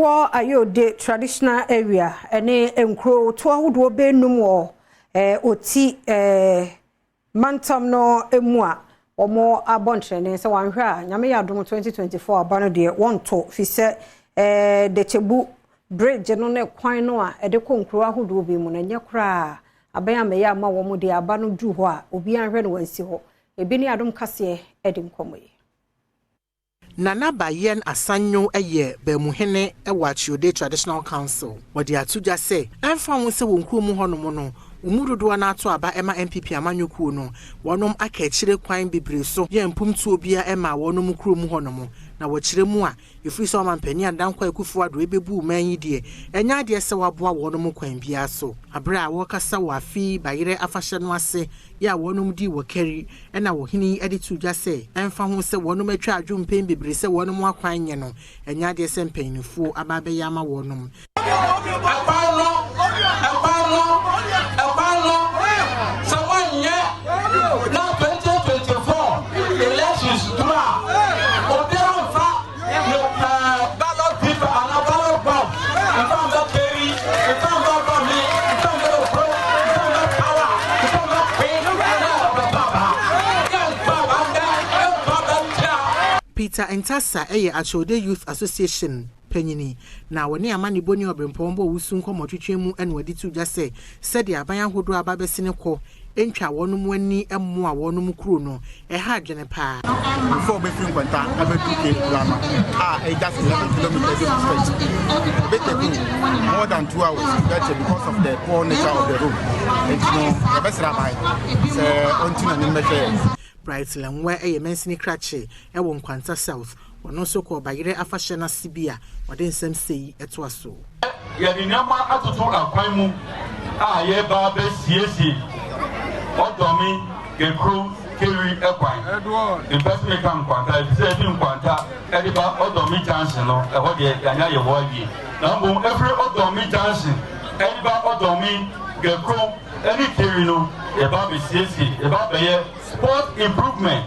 Wɔ Ayode Traditional Area ne nkurotoɔ ahodoɔ bɛnum wɔ Oti mantam no mu a wɔn abɔ ntrɛne sɛ wɔanhwɛ a, Nyame yɛ adom 2024 aba no deɛ, wɔnto fi sɛ Dekyɛbu bridge no ne kwan no a ɛde kɔ nkuro ahodoɔ bi mu no ɛnyɛ koraa. Abɛn amɛyɛ ama wɔn de aba no duru hɔ a, obiara nhwɛ no wɔnsi hɔ. Ebi ne Adom Kaseɛ de nkɔmmɔ yi. Nana Bayen Asanyo yɛ Baamuhene wɔ Akyode Traditional Council. Wɔde ato dwa sɛ ɛmfa ho sɛ wɔn kurom hɔnom no, wɔn mu dodoɔ no ato aba ma NPP amanyɔkuo no, wɔnom aka akyire kwan bebree so yɛ mpomtuo biara ma wɔnom kurom hɔnom. Na wɔkyerɛ mu a, ɛfiri sɛ ɔmampanin Dankwa Akufo Addo ɛbɛbu man yi deɛ, ɛnyɛ adeɛ sɛ waboa wɔnom kwan biara so. Abere a wɔrekasa wɔ afe bayerɛ afahyɛ no ase yɛ a wɔnom di wɔ Kari, ɛna wɔhene yi de to dwa sɛ ɛmfa ho sɛ wɔnom atwa adwo mpɛn bebree sɛ wɔnom akwan nyɛ no, ɛnyɛ adeɛ sɛ mpanyinfoɔ aba abɛyɛ ama wɔnom. Ɛkwan no, ɛkwan no, ɛkwan no, sɛ wɔnyɛ na 2024 elections duru a, obiara mfa ne ballot paper anaa ballot box mfa mba Keri, mfa mba Dɔmi, mfa mba Okro, mfa mba Power, mfa mba Kwe na bɛba ba yɛmfa ba ndɛ ɛmfa ba ntia. Peter Ntasa yɛ Akyode Youth Association panyini, na wɔne amanebɔ ne ɔberempɔn bɔ owusu nkɔmmɔtwetwe mu ɛna wɔde to dwa sɛ sɛdeɛ aban ahodoɔ aba bɛsene kɔ ntwa wɔn ani mmoa wɔn kuro no, ɛha adwene paa. Before wobɛfiri Nkwanta abɛduru Cape no a ɛyɛ just 11 kilometers stretch, ɛbɛ take more than 2 hours to get there because of the poor nature of the road. Nti no, yɛbɛsrɛ aban sɛ ɔntu n'anim bɛhwɛ yɛn. Bright Lenwe yɛ mansini krakye wɔ Nkwanta South. Ɔno nso kɔ bayerɛ afahyɛ no ase bi a ɔde nsɛm sei ɛtoa so. Yɛde nneɛma atoto akwan mu a yɛba bɛsiesie Ɔdɔmi Gekuro Keri ɛkwan. Mpɛ sɛ meka Nkwanta, efisɛ efi Nkwanta ɛde ba Ɔdɔmi Junction no, ɛhɔ deɛ yɛanya yɛ hɔ awie, na mmom efiri Ɔdɔmi Junction ɛde ba Ɔdɔmi Gekuro ɛne Keri no, yɛba bɛsiesie, yɛba bɛyɛ spot improvement.